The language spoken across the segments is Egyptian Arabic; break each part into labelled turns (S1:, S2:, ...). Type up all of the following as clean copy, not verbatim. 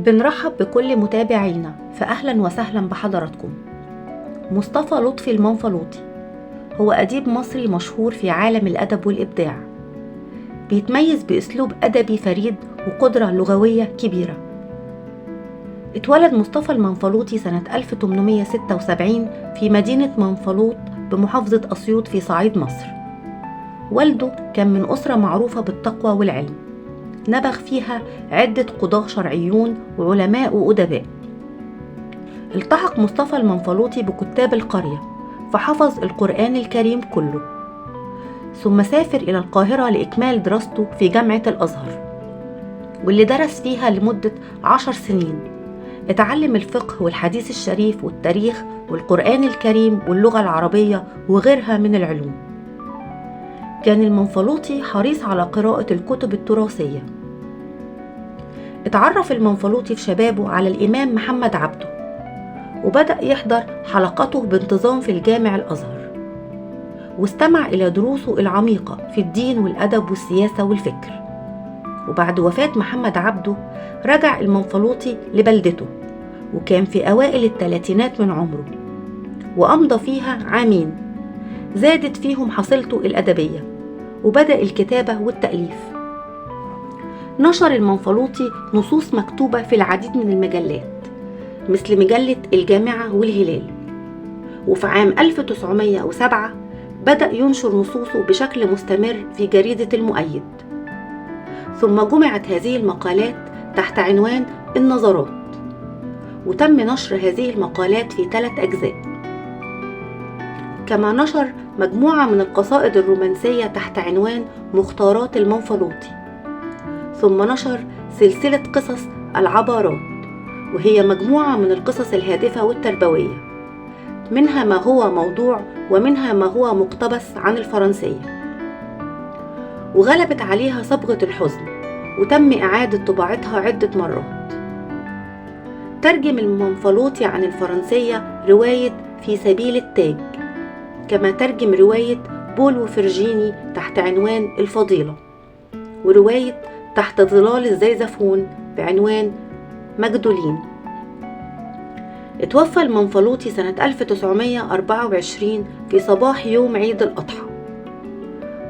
S1: بنرحب بكل متابعينا، فأهلا وسهلا بحضراتكم. مصطفى لطفي المنفلوطي هو أديب مصري مشهور في عالم الأدب والإبداع، بيتميز بأسلوب أدبي فريد وقدرة لغوية كبيرة. اتولد مصطفى المنفلوطي سنة 1876 في مدينة منفلوط بمحافظة أسيوط في صعيد مصر. والده كان من أسرة معروفة بالتقوى والعلم، نبغ فيها عدة قضاة شرعيون وعلماء وأدباء. التحق مصطفى المنفلوطي بكتاب القرية فحفظ القرآن الكريم كله، ثم سافر إلى القاهرة لإكمال دراسته في جامعة الأزهر، واللي درس فيها لمدة 10 سنين. اتعلم الفقه والحديث الشريف والتاريخ والقرآن الكريم واللغة العربية وغيرها من العلوم. كان المنفلوطي حريص على قراءة الكتب التراثية. اتعرف المنفلوطي في شبابه على الإمام محمد عبده، وبدأ يحضر حلقاته بانتظام في الجامع الأزهر، واستمع إلى دروسه العميقة في الدين والأدب والسياسة والفكر. وبعد وفاة محمد عبده رجع المنفلوطي لبلدته، وكان في أوائل 30 من عمره، وأمضى فيها عامين زادت فيهم حصيلته الأدبية، وبدأ الكتابة والتأليف. نشر المنفلوطي نصوص مكتوبة في العديد من المجلات مثل مجلة الجامعة والهلال. وفي عام 1907 بدأ ينشر نصوصه بشكل مستمر في جريدة المؤيد، ثم جمعت هذه المقالات تحت عنوان النظرات، وتم نشر هذه المقالات في 3 أجزاء. كما نشر مجموعة من القصائد الرومانسية تحت عنوان مختارات المنفلوطي، ثم نشر سلسلة قصص العبارات، وهي مجموعة من القصص الهادفة والتربوية، منها ما هو موضوع ومنها ما هو مقتبس عن الفرنسية، وغلبت عليها صبغة الحزن، وتم إعادة طباعتها عدة مرات. ترجم المنفلوطي عن الفرنسية رواية في سبيل التاج، كما ترجم رواية بول وفرجيني تحت عنوان الفضيلة، ورواية تحت ظلال الزيزفون بعنوان مجدولين. اتوفى المنفلوطي سنة 1924 في صباح يوم عيد الأضحى،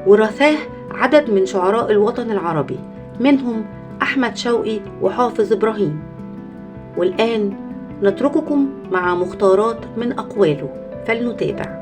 S1: ورثاه عدد من شعراء الوطن العربي، منهم أحمد شوقي وحافظ إبراهيم. والآن نترككم مع مختارات من أقواله، فلنتابع.